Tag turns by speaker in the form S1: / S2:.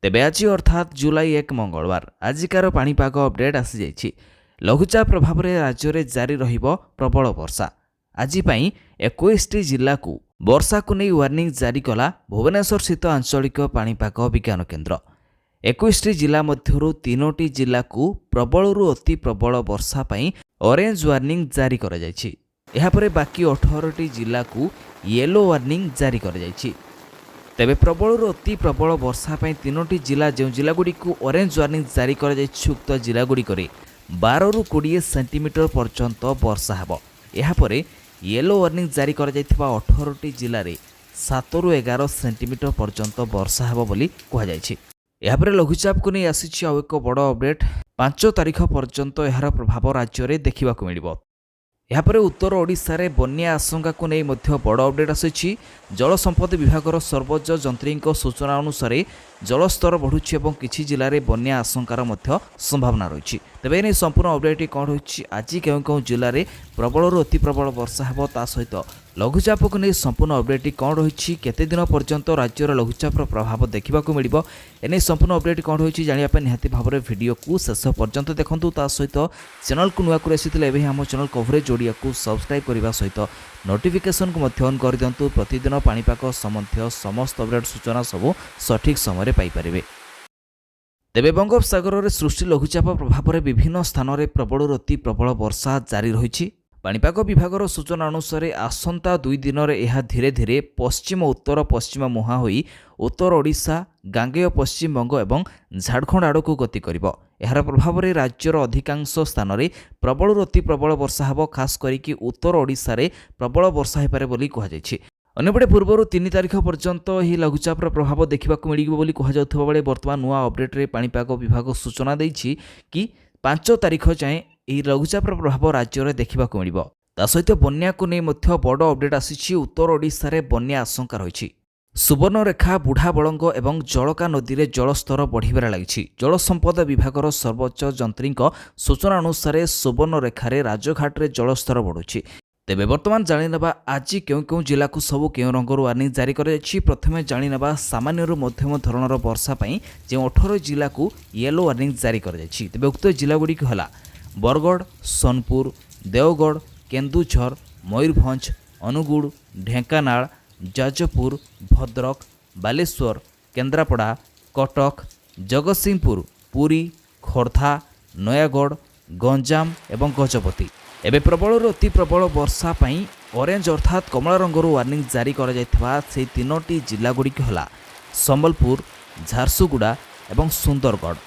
S1: ତେବେ ଆଜି ଅର୍ଥାତ୍ ଜୁଲାଇ 1 ମଙ୍ଗଳବାର ଆଜିକାର ପାଣିପାଗ ଅପଡେଟ୍ ଆସିଯାଇଛି। ଲଘୁଚାପ ପ୍ରଭାବରେ ରାଜ୍ୟରେ ଜାରି ରହିବ ପ୍ରବଳ ବର୍ଷା। ଆଜି ପାଇଁ 21ଟି ଜିଲ୍ଲାକୁ ବର୍ଷାକୁ ନେଇ ୱାର୍ଣ୍ଣିଂ ଜାରି କଲା ଭୁବନେଶ୍ୱରସ୍ଥିତ ଆଞ୍ଚଳିକ ପାଣିପାଗ ବିଜ୍ଞାନ କେନ୍ଦ୍ର। 21ଟି ଜିଲ୍ଲା ମଧ୍ୟରୁ ତିନୋଟି ଜିଲ୍ଲାକୁ ପ୍ରବଳରୁ ଅତି ପ୍ରବଳ ବର୍ଷା ପାଇଁ ଅରେଞ୍ଜ ୱାର୍ଣ୍ଣିଂ ଜାରି କରାଯାଇଛି। ଏହାପରେ ବାକି 18ଟି ଜିଲ୍ଲାକୁ ୟେଲୋ ୱାର୍ଣ୍ଣିଂ ଜାରି କରାଯାଇଛି। ତେବେ ପ୍ରବଳରୁ ଅତି ପ୍ରବଳ ବର୍ଷା ପାଇଁ ତିନୋଟି ଜିଲ୍ଲା, ଯେଉଁ ଜିଲ୍ଲାଗୁଡ଼ିକୁ ଅରେଞ୍ଜ ୱାର୍ଣ୍ଣିଂ ଜାରି କରାଯାଇଛି, ଉକ୍ତ ଜିଲ୍ଲାଗୁଡ଼ିକରେ 12ରୁ 20 ସେଣ୍ଟିମିଟର ପର୍ଯ୍ୟନ୍ତ ବର୍ଷା ହେବ। ଏହାପରେ ୟେଲୋ ୱାର୍ଣ୍ଣିଂ ଜାରି କରାଯାଇଥିବା 18ଟି ଜିଲ୍ଲାରେ 7ରୁ 11 ସେଣ୍ଟିମିଟର ପର୍ଯ୍ୟନ୍ତ ବର୍ଷା ହେବ ବୋଲି କୁହାଯାଇଛି। ଏହାପରେ ଲଘୁଚାପକୁ ନେଇ ଆସିଛି ଆଉ ଏକ ବଡ଼ ଅପଡେଟ୍। 5 ତାରିଖ ପର୍ଯ୍ୟନ୍ତ ଏହାର ପ୍ରଭାବ ରାଜ୍ୟରେ ଦେଖିବାକୁ ମିଳିବ। ଏହାପରେ ଉତ୍ତର ଓଡ଼ିଶାରେ ବନ୍ୟା ଆଶଙ୍କାକୁ ନେଇ ମଧ୍ୟ ବଡ଼ ଅପଡେଟ୍ ଆସିଛି। ଜଳସମ୍ପଦ ବିଭାଗର ସର୍ବୋଚ୍ଚ ଯନ୍ତ୍ରୀଙ୍କ ସୂଚନା ଅନୁସାରେ ଜଳସ୍ତର ବଢ଼ୁଛି ଏବଂ କିଛି ଜିଲ୍ଲାରେ ବନ୍ୟା ଆଶଙ୍କାର ମଧ୍ୟ ସମ୍ଭାବନା ରହିଛି। ତେବେ ଏନେଇ ସମ୍ପୂର୍ଣ୍ଣ ଅପଡେଟ୍ଟି କ'ଣ ରହିଛି, ଆଜି କେଉଁ କେଉଁ ଜିଲ୍ଲାରେ ପ୍ରବଳରୁ ଅତି ପ୍ରବଳ ବର୍ଷା ହେବ, ତା ସହିତ ଲଘୁଚାପକୁ ନେଇ ସମ୍ପୂର୍ଣ୍ଣ ଅପଡେଟ୍ଟି କ'ଣ ରହିଛି, କେତେ ଦିନ ପର୍ଯ୍ୟନ୍ତ ରାଜ୍ୟର ଲଘୁଚାପର ପ୍ରଭାବ ଦେଖିବାକୁ ମିଳିବ, ଏନେଇ ସମ୍ପୂର୍ଣ୍ଣ ଅପଡେଟ୍ କ'ଣ ରହିଛି ଜାଣିବା ପାଇଁ ନିହାତି ଭାବରେ ଭିଡ଼ିଓକୁ ଶେଷ ପର୍ଯ୍ୟନ୍ତ ଦେଖନ୍ତୁ। ତା ସହିତ ଚ୍ୟାନେଲକୁ ନୂଆ କରି ଆସିଥିଲେ ଏବେ ହିଁ ଆମ ଚ୍ୟାନେଲ କଭରେଜ୍ ଓଡ଼ିଆକୁ ସବସ୍କ୍ରାଇବ୍ କରିବା ସହିତ ନୋଟିଫିକେସନକୁ ମଧ୍ୟ ଅନ୍ କରିଦିଅନ୍ତୁ। ପ୍ରତିଦିନ ପାଣିପାଗ ସମ୍ବନ୍ଧୀୟ ସମସ୍ତ ଅପଡେଟ୍ ସୂଚନା ସବୁ ସଠିକ୍ ସମୟରେ ପାଇପାରିବେ। ତେବେ ବଙ୍ଗୋପସାଗରରେ ସୃଷ୍ଟି ଲଘୁଚାପ ପ୍ରଭାବରେ ବିଭିନ୍ନ ସ୍ଥାନରେ ପ୍ରବଳରୁ ଅତି ପ୍ରବଳ ବର୍ଷା ଜାରି ରହିଛି। ପାଣିପାଗ ବିଭାଗର ସୂଚନା ଅନୁସାରେ ଆସନ୍ତା 2 ଦିନରେ ଏହା ଧୀରେ ଧୀରେ ପଶ୍ଚିମ ଉତ୍ତର ପଶ୍ଚିମ ମୁହାଁ ହୋଇ ଉତ୍ତର ଓଡ଼ିଶା, ଗାଙ୍ଗେୟ ପଶ୍ଚିମବଙ୍ଗ ଏବଂ ଝାଡ଼ଖଣ୍ଡ ଆଡ଼କୁ ଗତି କରିବ। ଏହାର ପ୍ରଭାବରେ ରାଜ୍ୟର ଅଧିକାଂଶ ସ୍ଥାନରେ ପ୍ରବଳରୁ ଅତି ପ୍ରବଳ ବର୍ଷା ହେବ। ଖାସ୍ କରିକି ଉତ୍ତର ଓଡ଼ିଶାରେ ପ୍ରବଳ ବର୍ଷା ହୋଇପାରେ ବୋଲି କୁହାଯାଇଛି। ଅନ୍ୟପଟେ ପୂର୍ବରୁ 3 ତାରିଖ ପର୍ଯ୍ୟନ୍ତ ଏହି ଲଘୁଚାପର ପ୍ରଭାବ ଦେଖିବାକୁ ମିଳିବ ବୋଲି କୁହାଯାଉଥିବା ବେଳେ ବର୍ତ୍ତମାନ ନୂଆ ଅପଡେଟ୍ରେ ପାଣିପାଗ ବିଭାଗ ସୂଚନା ଦେଇଛି କି 5 ତାରିଖ ଯାଏଁ ଏହି ଲଘୁଚାପର ପ୍ରଭାବ ରାଜ୍ୟରେ ଦେଖିବାକୁ ମିଳିବ। ତା ସହିତ ବନ୍ୟାକୁ ନେଇ ମଧ୍ୟ ବଡ଼ ଅପଡେଟ୍ ଆସିଛି। ଉତ୍ତର ଓଡ଼ିଶାରେ ବନ୍ୟା ଆଶଙ୍କା ରହିଛି। ସୁବର୍ଣ୍ଣରେଖା, ବୁଢ଼ାବଳଙ୍ଗ ଏବଂ ଜଳକା ନଦୀରେ ଜଳସ୍ତର ବଢ଼ିବାରେ ଲାଗିଛି। ଜଳସମ୍ପଦ ବିଭାଗର ସର୍ବୋଚ୍ଚ ଯନ୍ତ୍ରୀଙ୍କ ସୂଚନା ଅନୁସାରେ ସୁବର୍ଣ୍ଣରେଖାରେ ରାଜଘାଟରେ ଜଳସ୍ତର ବଢ଼ୁଛି। ତେବେ ବର୍ତ୍ତମାନ ଜାଣିନେବା ଆଜି କେଉଁ କେଉଁ ଜିଲ୍ଲାକୁ ସବୁ କେଉଁ ରଙ୍ଗର ୱାର୍ଣ୍ଣିଂ ଜାରି କରାଯାଇଛି। ପ୍ରଥମେ ଜାଣିନେବା ସାମାନ୍ୟରୁ ମଧ୍ୟମ ଧରଣର ବର୍ଷା ପାଇଁ ଯେଉଁ 18 ଜିଲ୍ଲାକୁ ୟେଲୋ ୱାର୍ଣ୍ଣିଂ ଜାରି କରାଯାଇଛି। ତେବେ ଉକ୍ତ ଜିଲ୍ଲାଗୁଡ଼ିକ ହେଲା ବରଗଡ଼, ସୋନପୁର, ଦେଓଗଡ଼, କେନ୍ଦୁଝର, ମୟୂରଭଞ୍ଜ, ଅନୁଗୁଳ, ଢେଙ୍କାନାଳ, ଯାଜପୁର, ଭଦ୍ରକ, ବାଲେଶ୍ୱର, କେନ୍ଦ୍ରାପଡ଼ା, କଟକ, ଜଗତସିଂହପୁର, ପୁରୀ, ଖୋର୍ଦ୍ଧା, ନୟାଗଡ଼, ଗଞ୍ଜାମ ଏବଂ ଗଜପତି। ଏବେ ପ୍ରବଳରୁ ଅତି ପ୍ରବଳ ବର୍ଷା ପାଇଁ ଅରେଞ୍ଜ ଅର୍ଥାତ୍ କମଳା ରଙ୍ଗର ୱାର୍ଣ୍ଣିଂ ଜାରି କରାଯାଇଥିବା ସେହି ତିନୋଟି ଜିଲ୍ଲାଗୁଡ଼ିକ ହେଲା ସମ୍ବଲପୁର, ଝାରସୁଗୁଡ଼ା ଏବଂ ସୁନ୍ଦରଗଡ଼।